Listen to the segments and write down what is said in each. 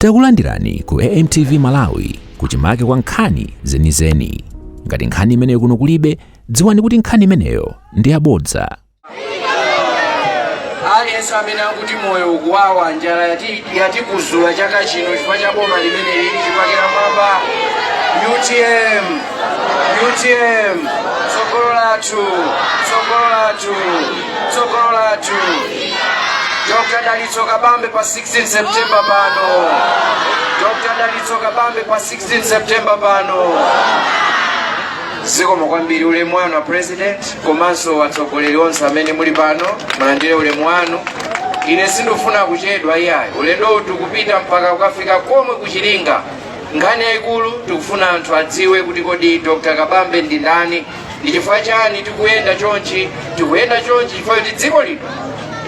Takulandirani ku AMTV Malawi, kuchimake kwa nkhani zenizeni. Ngati nkhani imeneyo kuno kulibe, dziwani kuti nkhani imeneyo ndi yabodza. Aliyense amene akuti moyo ukuwawa, njala yatikuzula chaka chino chifukwa cha boma limene lili, chipakira mwamba UTM, UTM, tsogolo lathu, tsogolo lathu, tsogolo lathu. Dr Dalitso Kabambe pa 16 September pano, Dr Dalitso Kabambe pa 16 September pano. Zikomo kwambiri. Ulemu wanu wa President komanso atsogoleri onse amene muli pano, mulandire ulemu wanu. Ine sindifuna kuchedwa iyayi. Ulendo tikupita mpaka kukafika komwe kuchilinga. Nkhani yayikulu, tikufuna anthu adziwe kuti kodi Dr Kabambe ndi ndani, ndi chifukwa chani tikuyenda chonchi. Tikuyenda chonchi chifukwa kuti dziko lino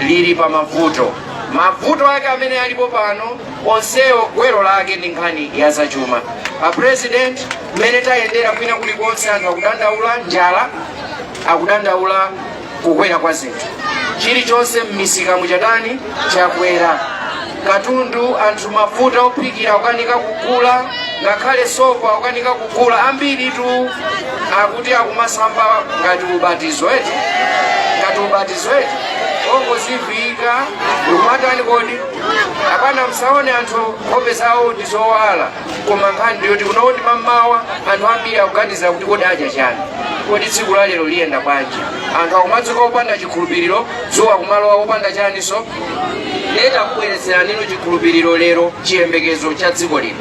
lili pa mavuto. Mavuto ake amene alipo pano onsewo, gwero lake ndi nkhani ya zachuma. A President, mmene tayendera kwina kulikonse, anthu akudandaula njala, akudandaula kukwera kwa zinthu. Chilichonse m'misika muchatani? Chakwera. Katundu, anthu mafuta ophikira akukanika kugula, ngakhale sopo akukanika kugula. Ambiri tu akuti akumasamba ngati ubatizo eti, ngati ubatizo eti, ongoziviyika ndikumatani kodi? Apana msaone anthu nkhope zawo ndi zowala, koma nkhani ndiyoti kuno ndi mammawa anthu ambiri akuganiza kuti kodi adya chani, kodi tsiku la lero liyenda bwanji? Anthu akumadzuka opanda chikhulupiriro, dzuwa kumalowa opanda chaniso. Leta kubweretsera ninu chikhulupiriro lero, chiyembekezo cha dziko lino,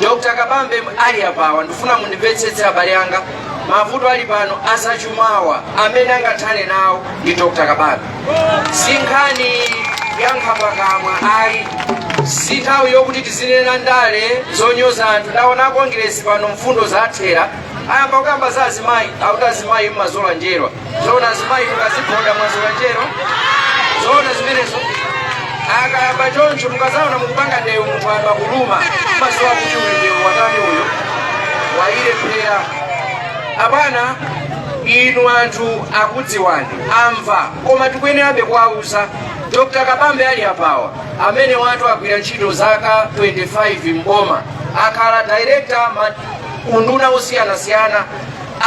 Dr Kabambe ali apawa. Ndifuna mundimvetsetse, abale anga. Mavuto ali pano azachumawa, amene angathane nawo ndi Dr Kabambe. Si nkhani ya nkhambakamwa ayi, si nthawi yokuti tizinena ndale zonyoza anthu. Ndaona Kongresi pano mfundo zathera, ayamba kukamba za azimayi, akuti azimayi mmazola njerwa. Zoona azimayi mukaziphoda mwazola njerwa? Zoona zimenezo? Akayamba choncho, mukazaona mukupanga ndewu, munthu ayamba kuluma, mazuwa kuti uyu ndewu watani, uyu wayilephera. Abwana, inu anthu akudziwani, amva, koma tikuyenerabe kuwauza. Dr Kabambe ali apawa, amene watu agwira ntchito zaka 25 mboma, akhala director ma unduna osiyanasiyana,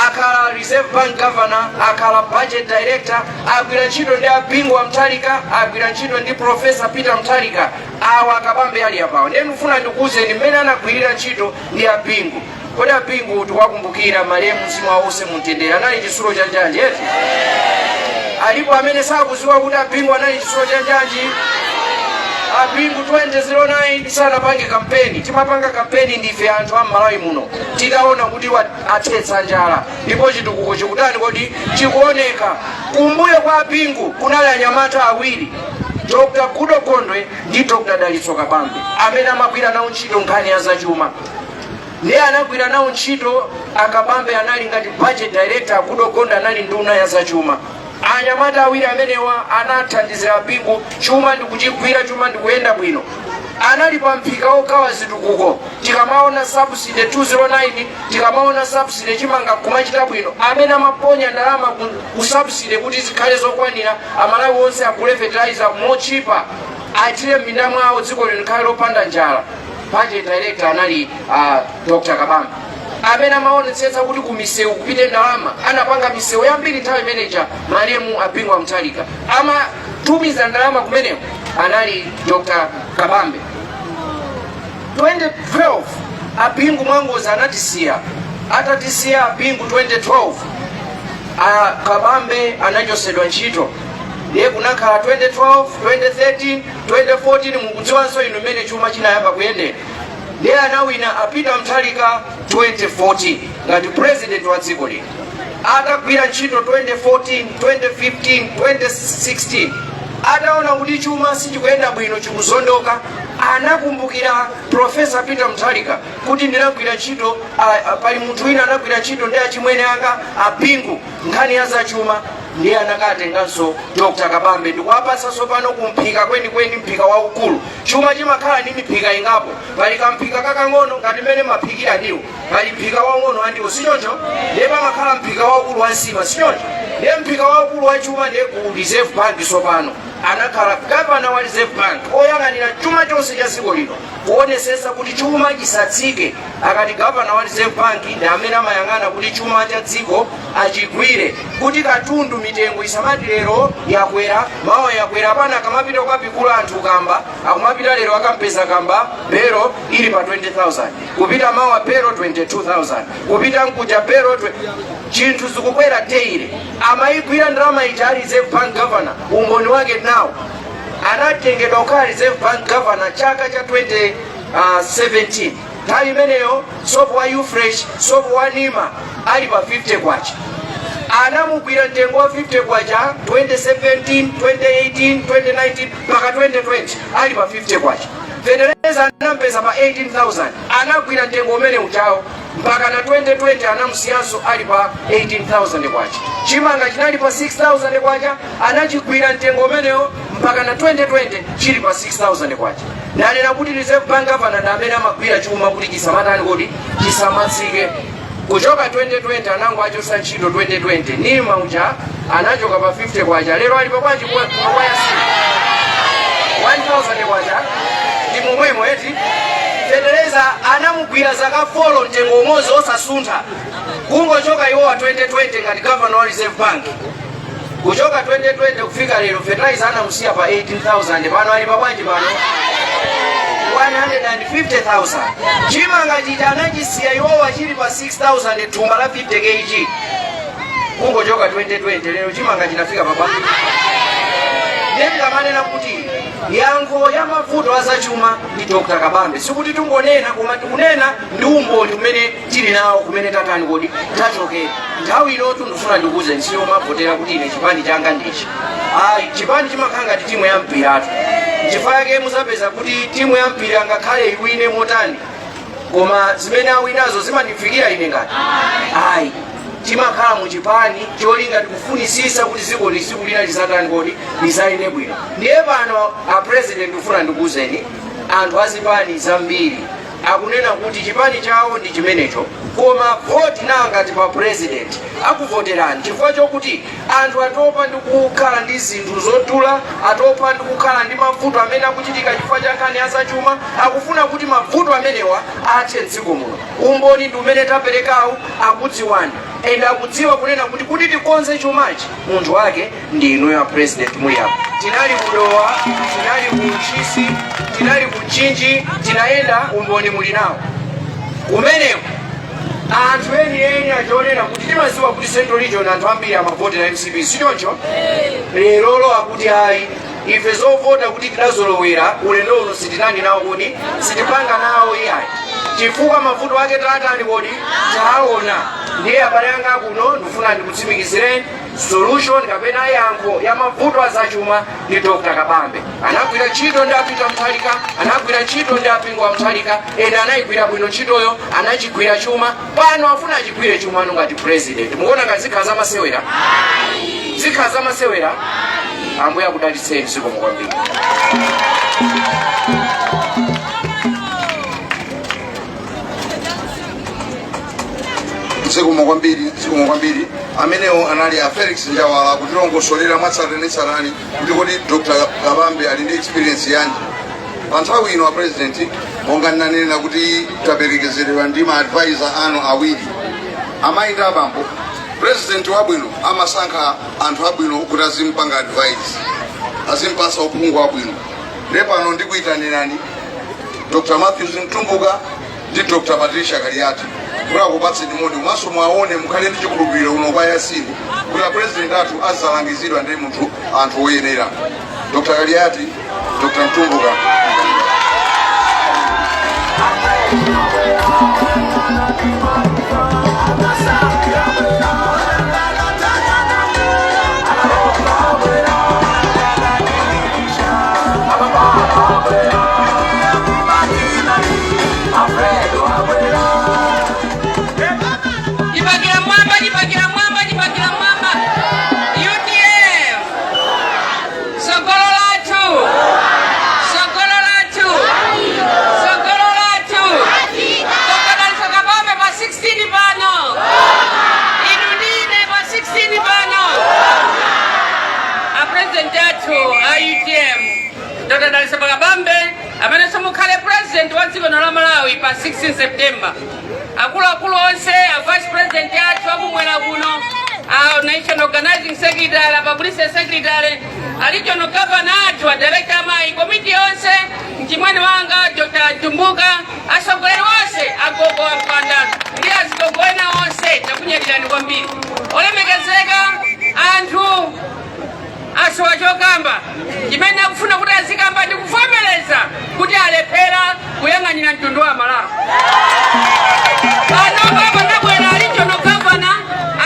akhala Reserve Bank governor, akhala budget director, agwira ntchito ndi a Bingu wa Mutharika, agwira ntchito ndi Professor Peter Mutharika. Awa Kabambe ali apawa. Ndiye ndikufuna ndikuwuzeni mmene anagwirira ntchito ndi a Bingu. Kodi a Bingu tikuwakumbukira, malemu, mzimu wawo uuse mumtendere, anali chitsulo cha njanji eti? Alipo amene sakuziwa kuti a Bingu anali chitsulo cha njanji? A Bingu 2009 sanapange kampeni. Timapanga kampeni ndife anthu a Mmalawi muno, titaona kuti athetsa njala ndipo chitukuko chikutani kodi? Chikuoneka. Kumbuyo kwa a Bingu kunali anyamata awiri, Dr Goodall Gondwe ndi Dr Dalitso Kabambe, amene amagwira nawo ntchito nkhani ya zachuma. Ndiye anagwira nawo ntchito. Akabambe anali ngati budget director, Goodall Gondwe anali nduna ya zachuma. Anyamata awiri amenewa anathandizira Bingu, chuma ndikuchigwira, chuma ndikuyenda bwino. Anali pa mphika wogawa zitukuko. Tikamaona subsidy 209, tikamaona subsidy chimanga kumachita bwino, amene amaponya ndalama ku subsidy kuti zikhale zokwanira, Amalawi onse agule fertilizer mochipa, athire m'minda mwawo, dziko lino likhale lopanda njala, budget director anali Dr Kabambe, amene amaonetsetsa kuti ku misewu kupite ndalama. Anapanga misewu yambiri nthawi imeneja malemu a Bingu wa Mutharika. Amatumiza ndalama kumeneko anali Dr Kabambe. 2012 a Bingu mwangozi anatisiya. Atatisiya a Bingu 2012, a Kabambe anachosedwa ntchito. Ndiye kunakhala 2012, 2013, 2014, mukudziwanso inu mmene chuma chinayamba kuyendera. Ndiye anawina a Peter Mutharika 2014 ngati president wa dziko lino. Atagwira ntchito 2014, 2015, 2016, ataona kuti chuma sichikuyenda bwino, chikuzondoka, anakumbukira Professor Peter Mutharika kuti ndinagwira ntchito, pali munthu wina anagwira ntchito ndi achimwene anga a Bingu nkhani ya zachuma. Ndiye anakatenganso Dr Kabambe ndikuwapatsanso pano kumphika kwenikweni, mphika waukulu. Chuma chimakhala ndi miphika ingapo. Pali kamphika kakang'ono ngati mmene maphikira ndiwo, pali mphika waung'ono wa ndiwo, sichoncho? Ndiye pamakhala mphika waukulu wa nsima, sichoncho? Ndiye mphika waukulu wa chuma ndiye ku Reserve Bank. Sopano Anakhala gavana wa Reserve Bank, oyang'anira chuma chonse cha dziko lino, kuonesesa kuti chuma chisatsike. Akati gavana wa Reserve Bank, ndi amene amayang'ana kuti chuma cha dziko achigwire, kuti katundu mitengo isamati lero yakwera, mawa yakwera. Pana akamapita kukapikula anthu kamba, akumapita lero akampeza kamba bero ili pa 20,000, kupita mawa bero 22,000, kupita mkuja bero chinthu zikukwera daily. Amayigwira ndalama ija ali Reserve Bank governor. Umboni wake nawo, anatengedwa kukhala Reserve Bank governor chaka cha 2017. Nthawi imeneyo sopo wa Ufresh, sopo wa Nima ali pa 50 kwacha. Anamugwira mtengo wa 50 kwacha 2017, 2018, 2019 mpaka 2020 ali pa 50 kwacha. Fetereza anampeza pa 18,000, anagwira mtengo umene uchawo mpaka na 2020, anamusiyanso ali pa 18,000 kwacha. Chimanga chinali pa 6,000 kwacha, anachigwira mtengo umenewo mpaka na 2020 chili pa 6,000 kwacha. Nanena kuti Reserve Bank governor ndi amene amagwira chuma kuti chisamatani, kuti chisamatsike. Kuchoka 2020 anango achosa ntchito 2020, Nima uja anachoka pa 50 kwacha, lero ali pa bwanji? Kwa yasini 1000 kwacha, ndi momwemo eti? Fetereza anamugwira zaka 4 mtengo umodzi osasuntha, kungochoka iwowa 2020 ngati governor wa Reserve Bank. Kuchoka 2020 kufika lero, fertilizer anamusiya pa 18,000, pano ali pa bwanji? Pano 150,000. Chimanga chija anachisiya iwowa chili pa 6,000 thumba la 50 kg. Kungochoka 2020, lero chimanga chinafika pa bwanji? Ndikamanena kuti yankho ya mavuto azachuma ndi Dr Kabambe, sikuti tingonena, koma tikunena ndi umboni kumene tili nawo, kumene tatani kodi tachokera. Nthawi ino ndifuna ndikuze, nsiyo mavotera kuti ine chipani changa ndichi, ayi. Chipani chimakhala ngati timu ya mpiratu. Nchifukwa yake muzapeza kuti timu ya mpira ngakhale iwine motani, koma zimene awinazo zimandifikira ine ngati ayi. Timakhala muchipani cholinga tikufunisisa kuti dziko lisiku lina lisatani kodi lisayende bwino. Ndiye pano a president, ndikufuna ndikuwuzeni, anthu azipani zambiri akunena kuti chipani chawo ndi chimenecho, koma voti nangati pa president akuvoterani chifukwa chokuti anthu atopa ndi kukhala ndi zinthu zodula, atopa ndi kukhala ndi mavuto amene akuchitika chifukwa cha nkhani ya zachuma. Akufuna kuti mavuto amenewa athe mdziko muno. Umboni ndi umene taperekawu. Akudziwani and akudziwa kunena kuti tikonze chumachi, munthu wake ndi inuyo a president muli apo. Tinali kuDowa, tinali ku Ntchisi, tinali ku Mchinji, tinayenda, umboni muli nawo kumeneko. Anthu enieni achionera kuti timaziwa kuti Central Region anthu ambiri amavotera MCP, sichoncho? Lerolo akuti ayi, ife zovota kuti tidazolowera, ulendo uno sitinani nawo, kuti sitipanga nawo iyayi, chifukwa mavuto ake tatani kodi taona. Ndiye abale anga kuno, ndifuna ndikutsimikizireni, solution kapena yankho ya mavuto azachuma ndi Dr Kabambe. Anagwira ntchito ndi a Peter Mutharika, anagwira ntchito ndi a Bingu wa Mutharika, ena anayigwira bwino ntchitoyo, anachigwira chuma. Pano afuna achigwire chuma anu ngati president. Mukuona ngati zikhala zamasewera? Zikhala zamasewera? Ambuye akudalitseni. Zikomo kwambiri. Zikomo kwambiri, zikomo kwambiri. Amenewo anali a Felix Njawala kutilongosolera mwatsatanetsatane kuti kodi Dr Kabambe ali ndi experience yanji. Pa nthawi ino a president, monga ndinanena kuti taperekezeredwa ndi ma advisor anu awiri. Amayi ndi abambo, president wabwino amasankha anthu abwino kuti azimpanga advice, azimpasa uphungu wabwino. Ndiye pano ndikuyitanirani Dr Matthews Mtumbuka ndi Dr Patricia Kaliati kuti akupatseni moni, komanso mwaone, mukhale ndi chikhulupiriro kuno kwa Yasini kuti a president athu azalangizidwa ndi munthu, anthu oyenera. Dr Kaliati, Dr Mtumbuka. Chipakira mwamba, chipakira mwamba, chipakira mwamba! UTM, sogolo lathu, sogolo lathu. Malawi pa 16 September. Akuluakulu onse, a vice president athu akumwera kuno, a national organizing secretary, a publicity secretary, a regional governor athu, a director amayi, komiti yonse, mchimwene wanga Dr. Tumbuka, atsogoleri onse, agogo ampanda ndi azigogo ena onse, takunyadirani kwambiri. Olemekezeka, anthu asowa chokamba. Chimene akufuna kuti azikamba ndi kuvomereza kuti alephera kuyang'anira mtundu wa Malawi. Panopa panabwera regional governor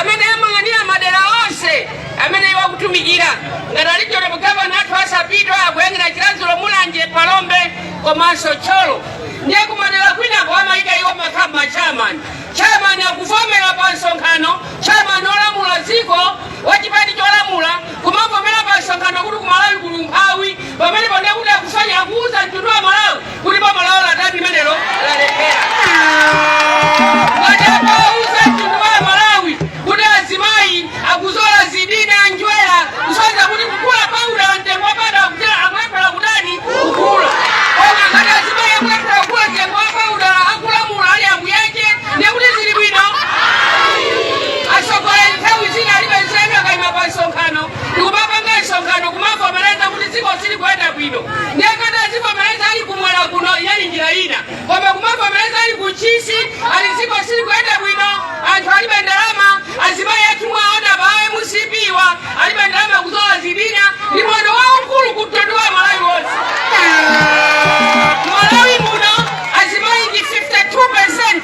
amene amayang'anira madera onse amene iwo akutumikira. Ngati a regional governor athu asapitwa akuyang'anira Chiradzulu, Mulanje, Phalombe komanso Thyolo, ndiye kumadera kwinako amayika iwo makhala chairman. Chairman akuvomera pa msonkhano, chairman olamula dziko wachipani cholamula kumavomera pa msonkhano kuti kumalawi kuli umphawi. Pamene pano kuti akusanya akuuza mtundu wa Malawi kuti boma lawo latani limenelo lalephera. Ngati akauza mtundu wa Malawi kuti azimayi akuzola zidina njwera, kusonyeza kuti kugula pauda mtengo wa pauda akulephera kutani kugula. Koma ngati azimayi akulephera kugula mtengo wa pauda, akulamula ali ambuyache, ndiye kuti zili bwino. Atsogoleri nthawi zina alibe nzeru. Akayima pa msonkhano ndikumapanga msonkhano kumavomereza kuti dziko sili kuyenda bwino, ndiye ngati azivomereza ali kumwera kuno inali njira ina, koma kumavomereza ali kuchisi ali dziko sili kuyenda bwino, anthu alibe ndalama, azimayi athu mwaona pa MCP wa alibe ndalama kuzola zidina, ndi mwano waukulu kumtundu wa Malawi wonse. Malawi muno azimayi ndi 52,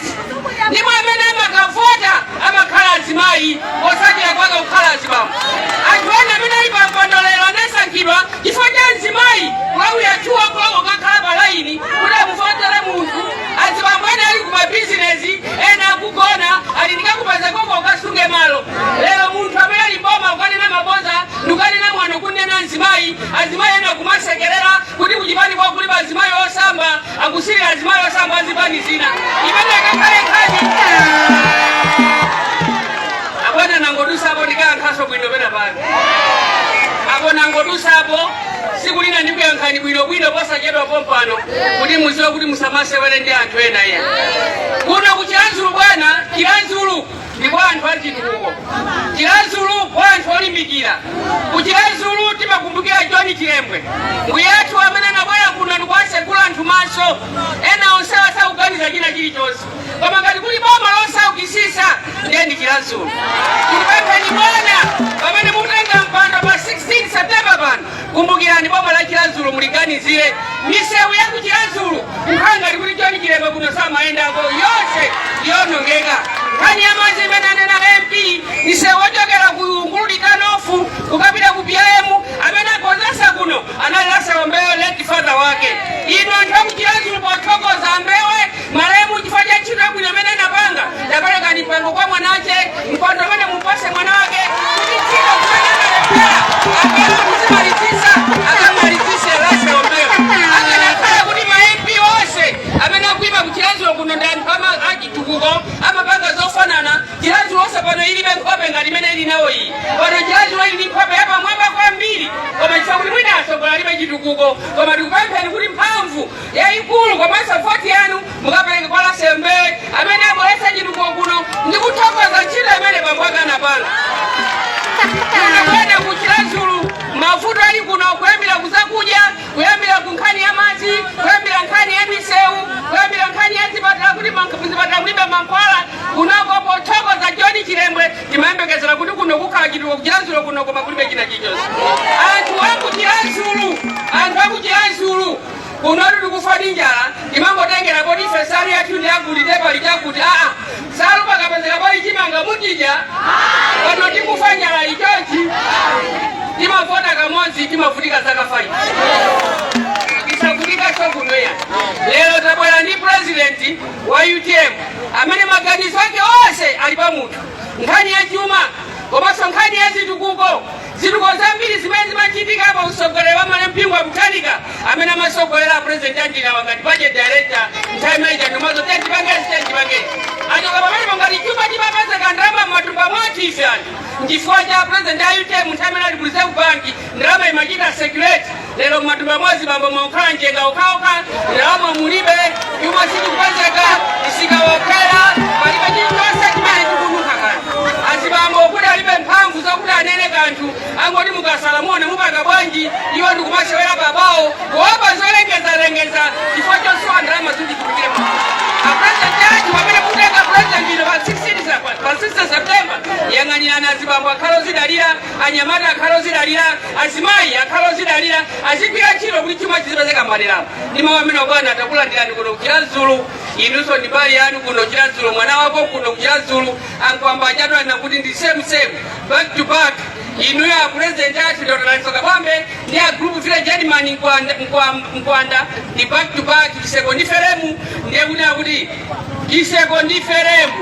ndipo amene amakavota amakhala azimayi, osatira kwake kukhala azibambo. Anthu ena amene ali pampando lero anasankhidwa chifukwa cha mzimayi kulawira 2 o'clock kakhala pa laini kuti amuvotere munthu. Azibambo ena ali kumabizinesi, ena akugona, ali ndikakupeza koko ukasunge malo. Lero munthu amene ali mboma ukanena maboza ndikanena mwano kunena mzimayi, azimayi ena kumasekerera kuti kuchipani kwa kulibe azimayi osamba, akusirira azimayi osamba azipani zina. Imene ikakhale nkhani abwana nangodusapo, ndikayankhaso bwino pena pake apo nangodusapo. Siku lina ndikuyankhani bwinobwino posachedwa pompano kuti muziwe kuti musamasewere ndi anthu ena iya. Kuno ku Chiradzulu bwana, Chiradzulu ndi kwa anthu achitukuko, Chiradzulu kwa anthu olimbikira. Ku Chiradzulu timakumbukira John Chilembwe, mbuyathu amene anabwera kuno ndikuwasegula anthu maso. Ena onse asakuganiza china chilichonse, koma ngati kuli boma losaukisisa ndiye ndi Chiradzulu. Tikupempheni bwana, pamene mukutenga mpando pa 16 September pano, kumbukirani boma la Chiradzulu, muliganizire. Misewu ya ku Chiradzulu nkhanga ngati kuti John Chilembwe kuno samayendako, yonse yonongeka. Nkhani ya madzi imene anena MP, misewu ochokera ku Nguludi turn-off kukapita ku BM, amene akonzesa kuno anali Russell Mbewe, late father wake. Ino anthu aku Chiradzulu, pothokoza Mbewe malemu chifukwa cha ntchito yabwino imene anapanga, taperekani mpango kwa mwanache, mpando amene mupase mwana wake kuti ntchito zimene analephera amene kuzimalizisa akamalizise Russell Mbewe. Akanakhala kuti ma MP onse amene akuima ku Chiradzulu kuno ndi anthu achitukuko, amapanga zofanana, Chiradzulu onse pano ilibe nkhope ngati imene ili nawo iyi. Pano Chiradzulu ili ndi nkhope yapamwamba kwambiri, koma chifukwa kuti mwina atsogoleri alibe chitukuko. Koma tikupempheni kuti mphamvu yayikulu komanso voti yanu mukapereke kwa Russell Mbewe amene abweretse chitukuko kuno ndi kuthokoza ntchito imene bambo ake anapanga kuno. Bwana, ku Chiradzulu mavuto ali kuno, kuyambira kuzakudya, kuyambira ku nkhani ya madzi, kuyambira nkhani ya misewu, kuyambira nkhani ya zipatala, kuti mzipatala mulibe mankhwala kunoko. Pothokoza John Chilembwe timayembekezera kuti kuno kukhala chitukuko ku Chiradzulu kuno, koma kulibe china chilichonse. Anthu aku Chiradzulu, anthu aku Chiradzulu kunoti tikufa ndi njala. Timangotengera poti ife salu yathu ndi yakuti tepali chakuti aa salu pakapezeka pali chimanga mutidya. Pano tikufa njala ichochi. Timavota kamodzi, timavutika zaka 5, tisavutika kunoya. Lero tabwera ndi president wa UTM amene maganizo ake onse ali pa munthu, nkhani ya chuma komanso nkhani ya zitukuko. Zitukuko zambiri zimene zimachitika pa utsogoleri wa malemu Bingu wa Mutharika amene amasogolera president andinawa ngati budget director nthawi imeneja ndomazo tentipangezi tentipangezi achoka pamenepo. Ngati chuma chimapezeka ndalama m'matumba mwathu ife anthu, nchifukwa cha president a UTM. Nthawi imene ali ku Reserve Bank ndalama imachita circulate. Lero mmatumba mwa azibambo mwakhala mchenga okhaokha, ndalama mulibe, chuma sichikupezeka, msika wakwera, palibe chilichonse chimene chikununkha kanthu. Azibambo kuti alibe mphamvu zakuti anene kanthu, angoti mukasala muone mupanga bwanji, iwo ndikumasewera pabawo kuopa zolengezalengeza chifukwa chosowa ndalama zoti zitumikire mafuta. Apresident athu, pamene mutenga president ino pa 16 pa 6 September, yang'anirani azibambo akhale ozidalira, anyamata akhale ozidalira, azimayi akhale ozidalira, azigwira ntchito kuti chuma chizipezeka m'maderapo. Ndi mawu amene, bwana, takulandirani kuno kuChiradzulu. Inunso ndi mbali yanu kuno Chiradzulu, mwana wako kuno kuChiradzulu ankwamba achatwana kuti ndi same same, back to back. Inuyo a president athu Dr. Dalitso Kabambe ndi a group village headman Nkwanda, Nkwanda ndi back to back, chiseko ndi feremu. Ndiye kuti akuti chiseko ndi feremu,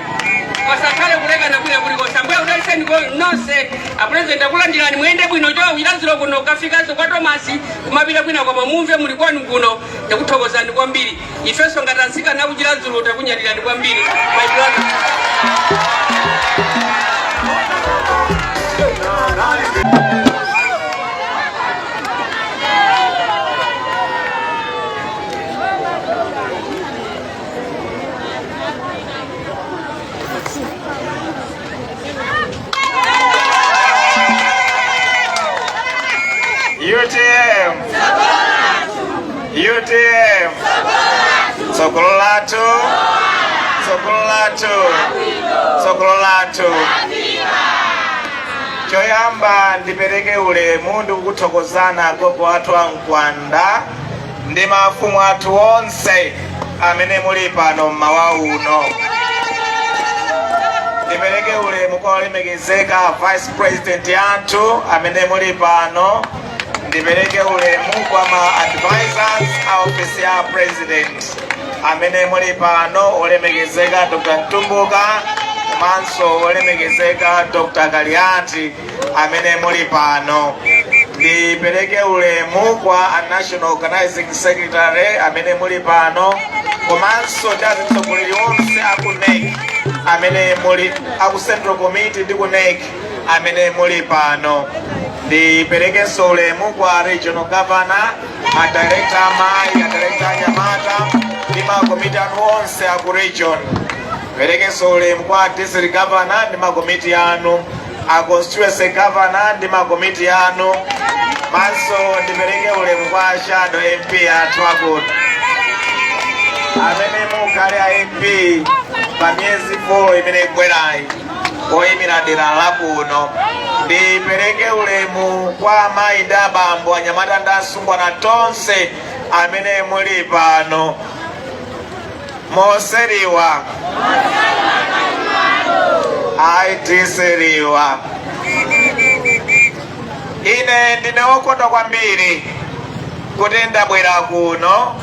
pasakhale kulekana kwina kulikonse. Ambuye akudalitseni nonse. A president akulandirani, muyende bwino cho Chiradzulu kuno, kafikanso kwa Tomasi kumapita kwina, koma mumve muli kwanu kuno. Takuthokozani kwambiri. Ifenso ngati atsikana aku Chiradzulu takunyadirani kwambiri, my brother. UTM, UTM, tsogolo lathu, tsogolo lathu, tsogolo lathu. Choyamba ndipereke ulemu ndi kukuthokozani agogo athu a Mkwanda ndi mafumu athu onse amene muli pano mmawa uno. Ndipereke ulemu kwa olemekezeka vice president athu amene muli pano. Ndipereke ulemu kwa ma advisors a office ya president amene muli pano, olemekezeka Dr. Mtumbuka komanso olemekezeka Dr. Kaliati amene muli pano. Ndipereke ulemu kwa a national organizing secretary amene muli pano komanso ndi atsogoleri onse aku NEC amene muli, aku central committee ndi ku NEC amene muli pano. Ndiperekenso ulemu kwa regional governor, a director amayi, a director anyamata ndi makomiti anu onse aku region. Perekenso ulemu kwa district governor ndi makomiti anu, a constituency governor ndi makomiti anu. Manso ndipereke ulemu kwa shadow MP athu akuno amene mukhale a MP pa miyezi 4 imene ikubwerayi oyimira dera lakuno. Ndipereke ulemu kwa amayi ndi abambo, anyamata ndi asungwana tonse amene muli pano. Moseriwa aitiseriwa, ine ndine wokondwa kwambiri kuti ndabwera kuno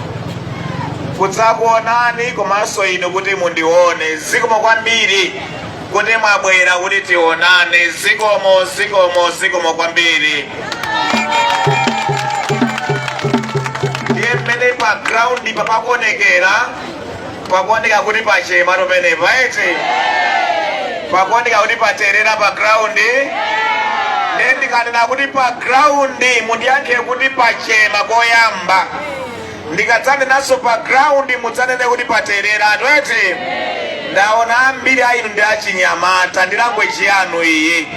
kudzakuonani komanso inu kuti mundione. Zikomo kwambiri kuti mwabwera kuti tionane. Zikomo, zikomo, zikomo kwambiri. Ndiye mmene pa ground papakuonekera, pakuoneka kuti pachema pamenepa eti, pakuoneka kuti paterera pa ground. Ndiye ndikanena kuti pa ground, mundiyankhe kuti pachema koyamba. Ndikadzanenanso pa ground, mudzanene kuti paterera eti. Ndaona ambiri a inu ndi achinyamata, ndi language yanu iyi.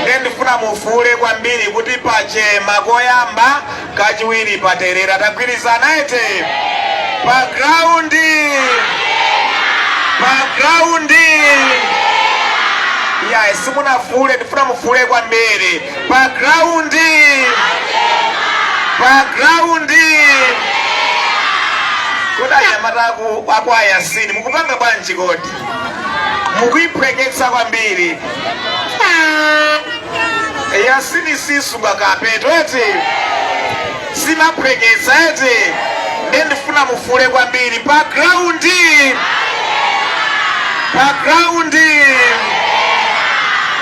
Ndiye ndifuna mufuule kwambiri kuti pachema koyamba, kachiwiri paterera. Tagwirizana eti? Pa ground, pa ground. Ya, simunafuule, ndifuna mufuule kwambiri. Pa ground, pa ground. Kodi anyamata aku Ayasini mukupanga bwanji? Kodi mukuiphweketsa kwambiri Yasini? Sisunga kapeto eti, simaphweketsa eti. Ndiye ndifuna mufuule kwambiri: pa ground, pa ground.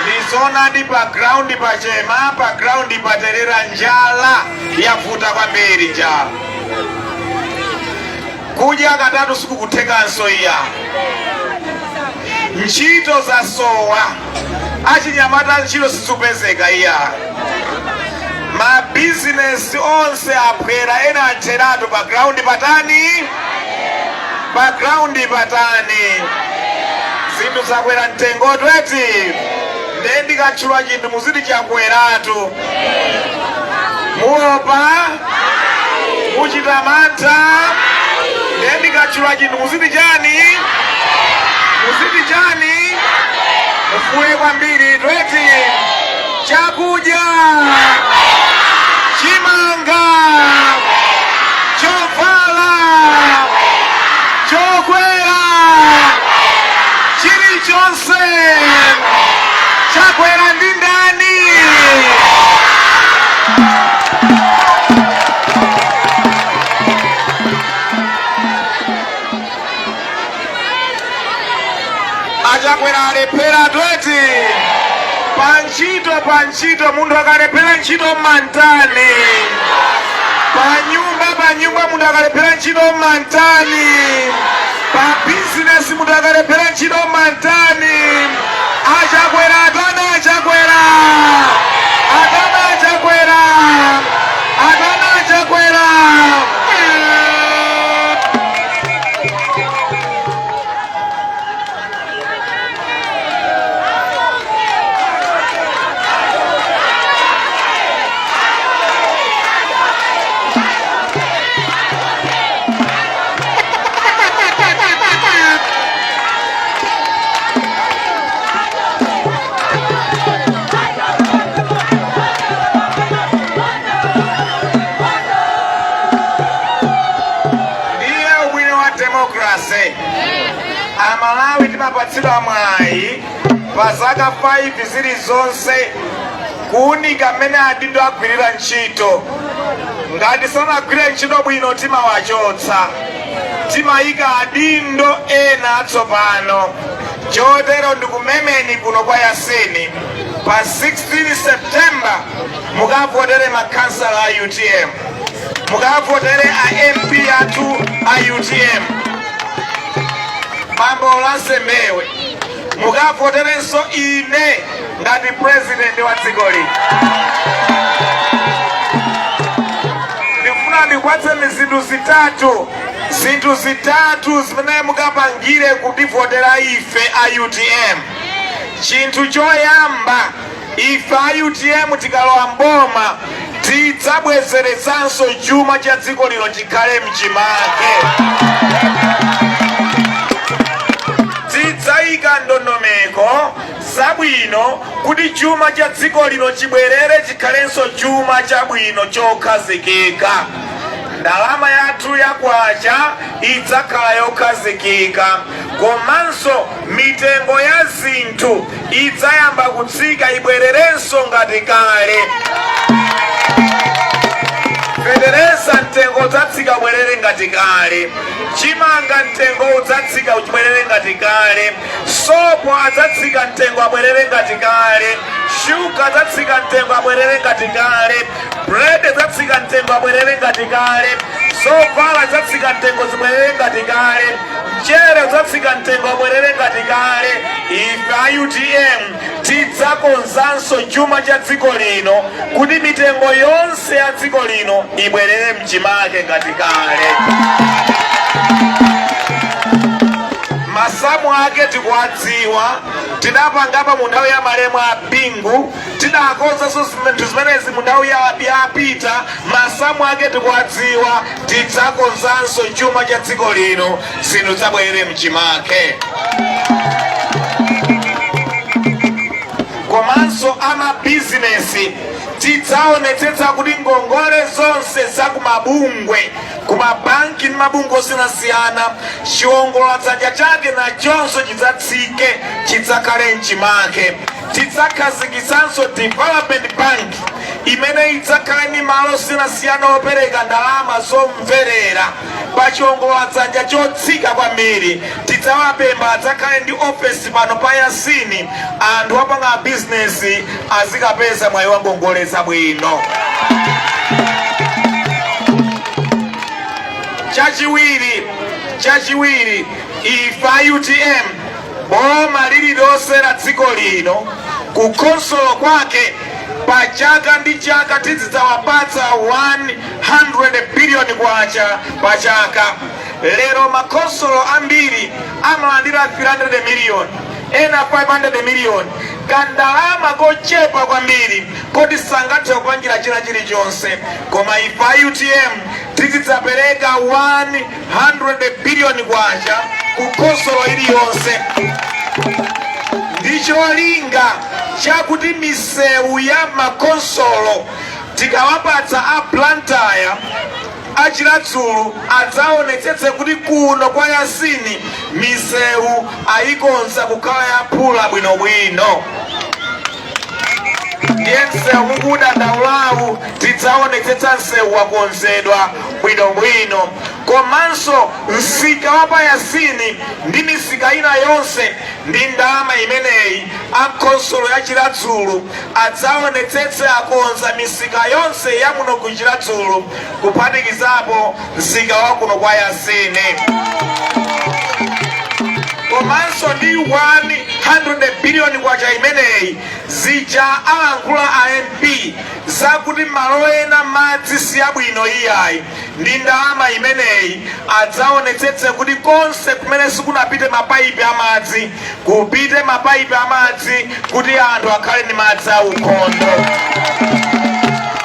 Ndizonadi, pa ground pachema, pa ground paterera. Njala yavuta kwambiri, njala kudya katatu sikukuthekanso iya. Ntchito zasowa, achinyamata ntchito sizikupezeka iya. Mabizinesi onse aphwera, ena atheratu. Pa ground patani? Pa ground patani? Zinthu zakwera mtengo eti? Nde ndikatchula chinthu muziti chakweratu. Muopa? Muchita mantha? Nde ndikatchula chinthu muziti chani? Muziti chani? Mufuule kwambiri eti. Chakudya, chimanga, chovala, chokwera, chilichonse chakwera ndi ndani? Achakwera alephera eti? Pa ntchito, pa ntchito, munthu akalephera ntchito mmantani? Pa nyumba, pa nyumba, munthu akalephera ntchito mmantani? Pa bizinesi, munthu akalephera ntchito mmantani? Achakwera atana? Achakwera atana? Achakwera atana? Achakwera. Ndiye ubwino wa democracy. Amalawi timapatsidwa mwayi pa zaka 5 zilizonse kuunika mmene adindo agwirira ntchito. Ngati sanagwire ntchito bwino, timawachotsa, timayika adindo ena atsopano. Chotero ndikumemeni kuno kwa Yasini, pa 16 September mukavotere makhansala a UTM, mukavotere a MP athu a UTM, Bambo Lansembewe, mukavoterenso ine ngati president wa dziko lino. Ndikufuna ndikupatseni zinthu zitatu, zinthu zitatu zimene mukapangire kutivotera ife a UTM. Chinthu choyamba, ife a UTM tikalowa mboma tidzabwezerezanso chuma cha dziko lino chikhale mchimake. Tidzayika ndondomeko zabwino kuti chuma cha dziko lino chibwerere chikhalenso chuma chabwino chokhazikika. Ndalama yathu ya kwacha idzakhala yokhazikika, komanso mitengo ya zinthu idzayamba kutsika, ibwererenso ngati kale. Fetereza mtengo udzatsika, ubwerere ngati kale. Chimanga mtengo udzatsika, ubwerere ngati kale. Sopo adzatsika mtengo, abwerere ngati kale. Shuga adzatsika mtengo, abwerere ngati kale. Bread adzatsika mtengo, abwerere ngati kale. Zovala adzatsika mtengo, zibwerere ngati kale. Mchere udzatsika mtengo, abwerere ngati kale. Ife a UTM tidzakonzanso chuma cha dziko lino kuti mitengo yonse ya dziko lino ibwerere mchimake ngati kale. Masamu ake tikuwadziwa, tidapangapa mu nthawi ya malemu a Bingu, tidakonzanso zinthu zimenezi mu nthawi ya Peter. Masamu ake tikuwadziwa. Tidzakonzanso chuma cha dziko lino, zinthu zabwerere mchimake. Komanso amabizinesi, tidzaonetsetsa kuti ngongole zonse za kumabungwe, kumabanki ndi mabungwe osiyanasiyana, chiwongoladzanja chake nachonso chidzatsike, chidzakhale mchimake. Tidzakhazikitsanso development bank imene idzakhale ndi malo osiyanasiyana opereka ndalama zomverera pa chiwongoladzanja chotsika kwambiri. Tidzawapempha adzakhale ndi ofesi pano pa Yasini, anthu apanga bizinesi azikapeza mwayi wa ngongole zabwino. Chachiwiri, ife a UTM, boma lililonse la dziko lino, ku khonsolo kwake Pa chaka ndi chaka tizidzawapatsa 100 billion kwacha pa chaka. Lero makonsolo ambiri amalandira 300 million, ena 500 million, kandalama kochepa kwambiri koti sangathe kupangira china chilichonse. Koma ife a UTM tizidzapereka 100 billion kwacha ku khonsolo iliyonse ndi cholinga chakuti misewu ya makonsolo tikawapatsa a Blantyre, a Chiradzulu, adzaonetsetse kuti kuno kwa Yasini misewu ayikonza kukhala yaphula bwinobwino. Ndiye msewu mukudandaulawu tidzaonetsetsa msewu wakonzedwa bwinobwino. Komanso msika wa pa Yasini ndi misika ina yonse, ndi ndalama imeneyi a khonsolo ya Chiradzulu adzaonetsetse akonza misika yonse ya muno ku Chiradzulu, kuphatikizapo msika wa kuno kwa Yasini. Komanso ndi 100 billion kwacha imeneyi, zija alankhula a MP zakuti malo ena madzi si abwino iyayi, ndi ndalama imeneyi adzaonetsetse kuti konse kumene sikunapite mapaipi amadzi kupite mapaipi amadzi, kuti anthu akhale ndi madzi aukhondo.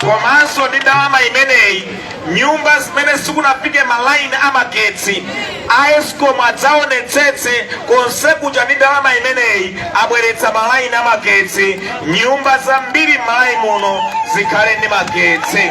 Komanso ndi ndalama imeneyi, nyumba zimene sikunafike malaini amagetsi, a ESCOM adzaonetsetse konse kuja ndi ndalama imeneyi abweretsa malaini amagetsi, nyumba zambiri m'Malawi muno zikhale ndi magetsi.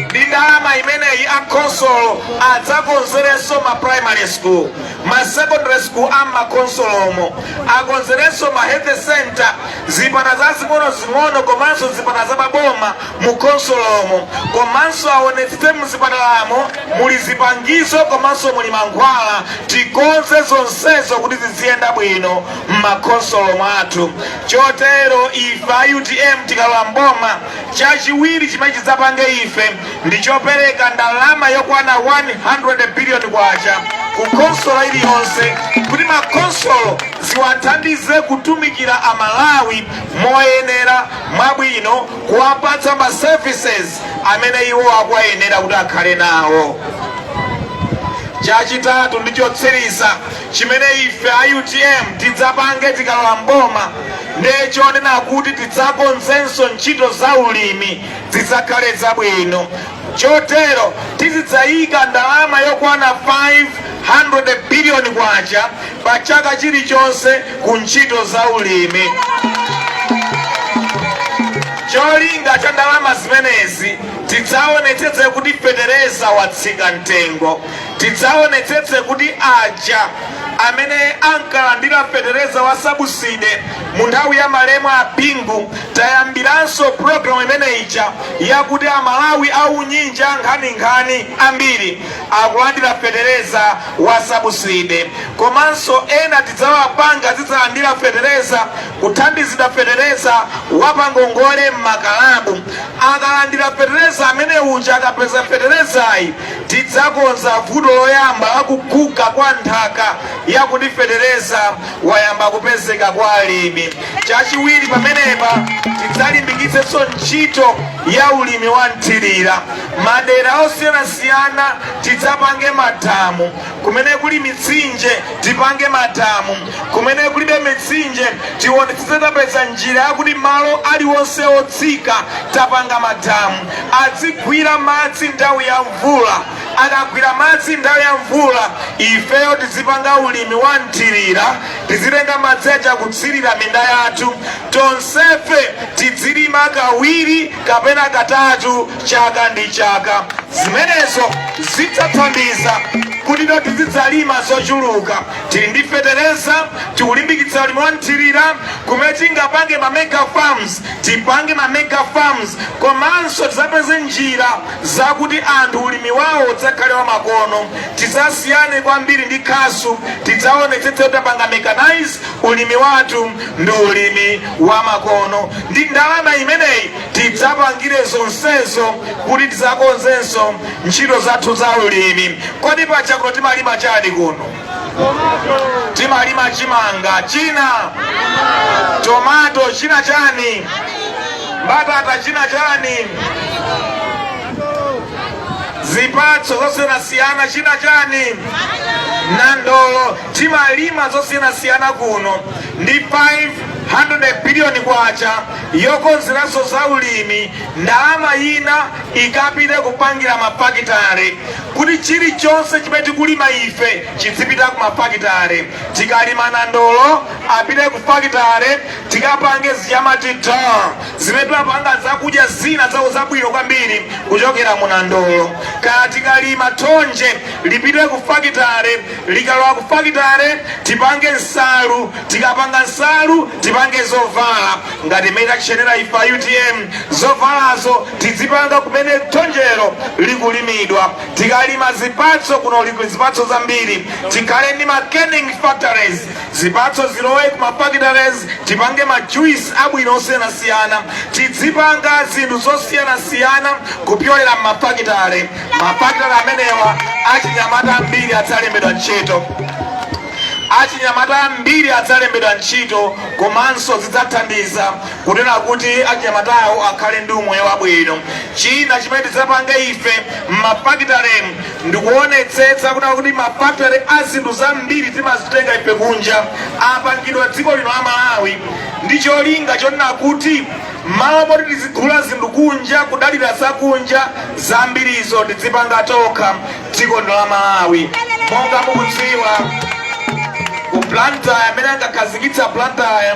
Ndi ndalama imeneyi akhonsolo adzakonzerenso ma primary school, ma secondary school a makonsolomo, akonzerenso ma health center, zipatala zazing'ono-zing'ono komanso zipatala zamaboma mu khonsolomo. Komanso aonetsetse mzipatalamo muli zipangizo komanso muli mankhwala. Tikonze zonsezo kuti ziziyenda bwino m'makhonsolo mwathu. Chotero ife a UTM tikalowa mboma, chachiwiri chimene chidzapange ife ndi chopereka ndalama yokwana 100 billion kwacha ku khonsolo iliyonse, kuti makhonsolo ziwathandize kutumikira Amalawi moyenera, mwabwino, kuwapatsa ma services amene iwo akuwayenera kuti akhale nawo. Chachitatu ndi chotsiriza chimene ife a UTM tidzapange tikalowa mboma ndechonena kuti tidzakonzenso ntchito za ulimi zidzakhale zabwino. Chotero tizidzayika ndalama yokwana 500 billion kwacha pa chaka chilichonse ku ntchito za ulimi. Cholinga cha ndalama zimenezi, tidzaonetsetse kuti fetereza watsika mtengo, tidzaonetsetse kuti aja amene ankalandira fetereza wa subsidy mu nthawi ya malemu a Bingu, tayambiranso program imene ija yakuti Amalawi aunyinja nkhaninkhani ambiri akulandira fetereza wa subsidy. Komanso ena tidzawapanga zidzalandira fetereza, kuthandizidwa fetereza wapangongole m'makalabu. Akalandira fetereza amene uja, akapeza feterezayi, tidzakonza vuto loyamba lakuguga kwa nthaka yakuti fetereza wayamba kupezeka kwa alimi. Chachiwiri, pamenepa tidzalimbikitsenso ntchito ya ulimi wa mthirira madera osiyanasiyana. Tidzapange madamu kumene kuli mitsinje, tipange madamu kumene kulibe mitsinje, tionetsetse tapeza njira yakuti malo aliwonse otsika tapanga madamu, adzigwira madzi nthawi ya mvula. Akagwira madzi nthawi ya mvula, ifeyo tizipanga ulimi wa mthirira, tizitenga madzi aja kutsirira minda yathu. Tonsefe tidzilima kawiri kapena katatu chaka ndi chaka. Zimenezo zidzathandiza kuti to tizidzalima zochuluka. Tili ndi fetereza, tikulimbikitsa ulimi wa mthirira. Kumene tingapange ma mega farms, tipange ma mega farms. Komanso tidzapeze njira zakuti anthu ulimi wawo udzakhale wamakono, tidzasiyane kwambiri ndi khasu. Tidzaonetsetse kuti tapanga mechanize ulimi wathu ndi ulimi wamakono. Ndi ndalama imeneyi tidzapangire zonsezo kuti tidzakonzenso ntchito zathu za ulimi. Kodi paja kuno timalima chani kuno? Timalima chimanga china, tomato china, chani, mbatata china, chani, zipatso zosiyanasiyana china, chani, nandolo. Timalima zosiyanasiyana kuno. Ndi 500 biliyoni kwacha yokonzeranso za ulimi, ndalama ina ikapite kupangira mafakitale kuti chilichonse chimene tikulima ife chizipita ku mafakitale. Tikalima nandolo, apite ku fakitale, tikapange ziyamati ta zimene timapanga, zakudya zina zawo zabwino kwambiri kuchokera mu nandolo. Kaya tikalima thonje, lipite ku fakitale. Likalowa ku fakitale, tipange nsalu. Tikapanga nsalu, tipange zovala ngati imene tachenera ife a UTM. Zovalazo tizipanga kumene thonjero likulimidwa. Tikalima zipatso kuno, likuli zipatso zambiri, tikhale ndi ma canning factories. Zipatso zilowe ku ma factories, tipange ma juice abwino osiyanasiyana. Tizipanga zinthu zosiyanasiyana kupyolera m'mafakitale. Mafakitale amenewa, achinyamata ambiri adzalembedwa ntchito, achinyamata ambiri adzalembedwa ntchito, komanso zidzathandiza kunena kuti achinyamatawo akhale ndi umoyo wabwino. China chimene tidzapange ife m'mafakitale ndikuonetsetsa kunena kuti mafakitale a zinthu zambiri timazitenga ife kunja apangidwa dziko lino la Malawi, ndi cholinga chonena kuti malo moti tizigula zinthu kunja, kudalira zakunja, zambirizo tizipanga tokha dziko lino la Malawi. Monga mukudziwa, ku Blantyre, amene ankakhazikitsa Blantyre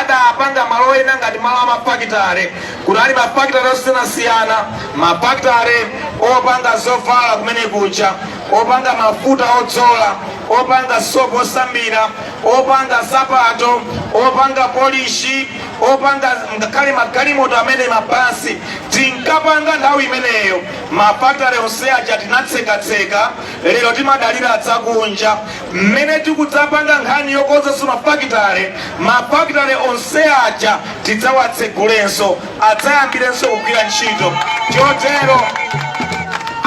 adapanga malo ena ngati malo amafakitale, kuti ali mafakitale osiyanasiyana, mafakitale opanga zovala kumene kuja, opanga mafuta odzola, opanga sopo osambira, opanga sapato, opanga polishi, opanga ngakhale magalimoto amene mabasi tinkapanga nthawi imeneyo. Mafakitale onse aja tinatsekatseka, lero timadalira zakunja. Mmene tikudzapanga nkhani yokonzanso mafakitale, mafakitale onse aja tidzawatsegulenso, adzayambirenso kugwira ntchito. Chotero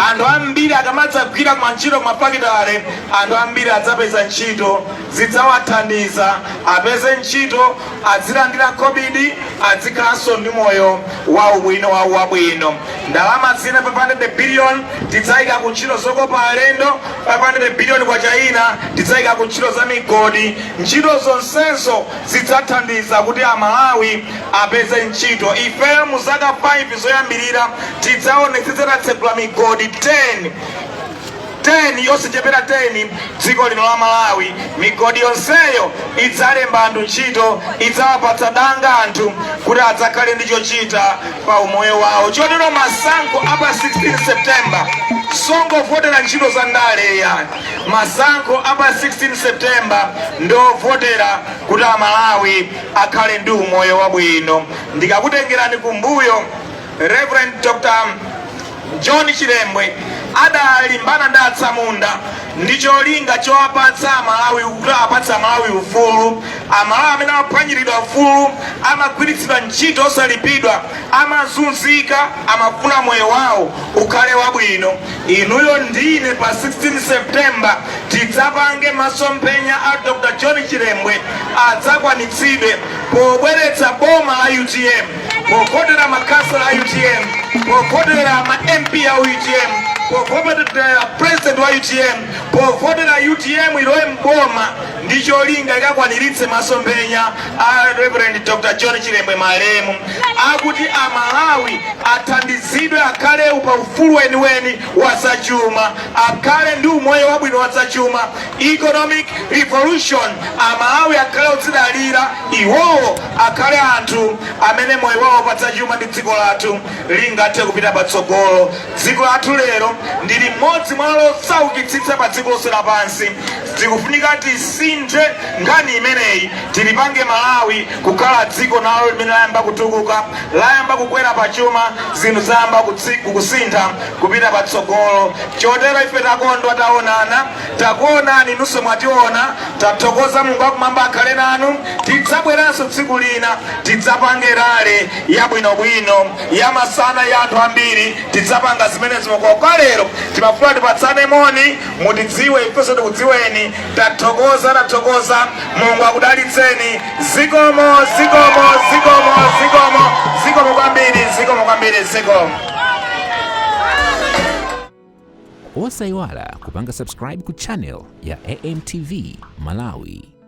anthu ambiri akamadzagwira kumantchito kumafakitale, anthu ambiri adzapeza ntchito, zidzawathandiza apeze ntchito, adzilandira khobidi, adzikhalanso ndi moyo waubwino wawu wabwino. Ndalama zina 500 billion tidzayika ku ntchito zokopa alendo, 500 billion kwacha ina tidzayika ku ntchito za migodi. Ntchito zonsezo zidzathandiza kuti Amalawi apeze ntchito. Ifeyo mu zaka 5 zoyambirira tidzaonetsetsa tatsegula migodi 10, 10, yosachepera 10 dziko lino la Malawi. Migodi yonseyo idzalemba anthu ntchito, idzawapatsa danga anthu kuti adzakhale ndi chochita pa umoyo wawo. Chotero masankho apa 16 September songovotera ntchito za ndale yani. Masankho apa 16 September ndovotera kuti Amalawi akhale ndi umoyo wabwino. Ndikakutengerani kumbuyo, Reverend Dr John Chilembwe adalimbana ndi atsamunda ndi cholinga chowapatsa Amalawi, kuti apatsa Amalawi ufulu. Amalawi amene amaphwanyiridwa ufulu, amagwiritsidwa ntchito osalipidwa, amazunzika, amafuna moyo wawo ukhale wabwino. Inuyo ndine pa 16 September tidzapange masomphenya a Dr John Chilembwe adzakwanitsidwe pobweretsa boma la UTM, povotera makhansala a UTM, povotera ma MP a UTM, povotera president wa UTM, povotera UTM ilowe mboma ndi cholinga ikakwaniritse masomphenya a Reverend Dr John Chilembwe malemu, akuti Amalawi athandizidwe, akhale pa ufulu weniweni wa zachuma, akhale ndi umoyo wabwino wa zachuma, economic revolution. Amalawi akhale odzidalira iwowo, akhale anthu amene moyo wawo pa zachuma ndi dziko lathu lingathe kupita patsogolo. Dziko lathu lero ndi limodzi mwa losaukitsitsa pa dziko lonse lapansi. Zikufunika tisinthe nkhani imeneyi, tilipange Malawi kukhala dziko nalo limene layamba kutukuka, layamba kukwera pachuma, zinthu zayamba kusintha kupita patsogolo. Chotero ife takondwa, taonana, takuonani, inunso mwationa. Tathokoza. Mulungu wakumwamba akhale nanu. Tidzabweranso tsiku lina, tidzapange rally yabwinobwino ya masana ya anthu ambiri. Tidzapanga zimenezo. Kwa lero timafuna tipatsane moni, mutidziwe, ifenso tikudziweni. Akudalitseni. Tathokoza, tathokoza. Mulungu akudalitseni. Zikomo, zikomo, zikomo, zikomo, zikomo kwambiri, zikomo kwambiri, zikomo. Osayiwala kupanga subscribe ku channel ya AMTV Malawi.